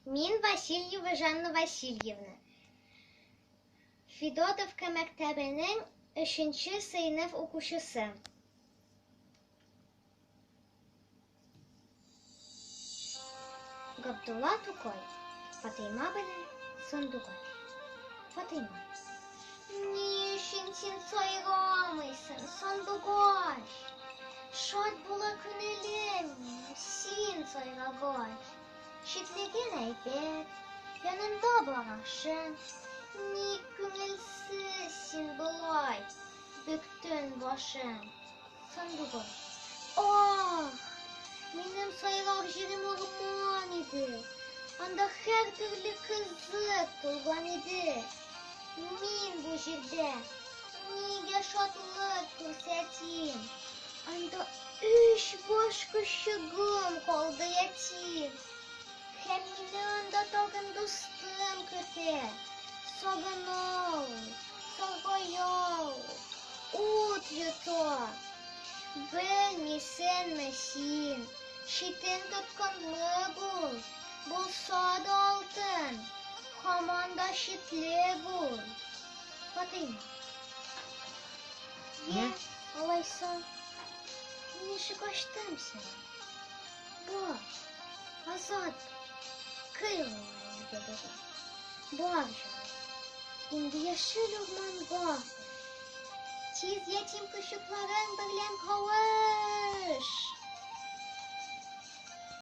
Мин Васильева Жанна Васильевна. Федотовка мәктәбенең өченче сыйныф укучысы. Габдулла Тукай, Фатыйма белән Сандугач. Фатыйма. Ни өчен син сайрамыйсың, сандугач? Шат була күңелем минем син сайрагач. Читлеген әйбәт, янында барашың. Ник күңелсез син болай, бөктең башың? Сандугач. Ах, минем сайрар җирем урман иде. Анда һәр төрле кызык тулган иде. Мин бу җирдә нигә шатлык күрсәтим? Анда өч баш көчегем калды ятим. Һәм мине анда тагын дустым көтә. Сагына ул, саргая ул, ут йота. Белмисеңме син, читен тоткынлык ул, булса да алтын, һаман да читлек ул. Фатыйма. Йә, алайса, мин ишек ачтым сиңа. Бар, азат бул, кый ул изге дога. Бар, җаным, инде яшел урманга бар. Тиз ятим кочакларың берлән кавыш!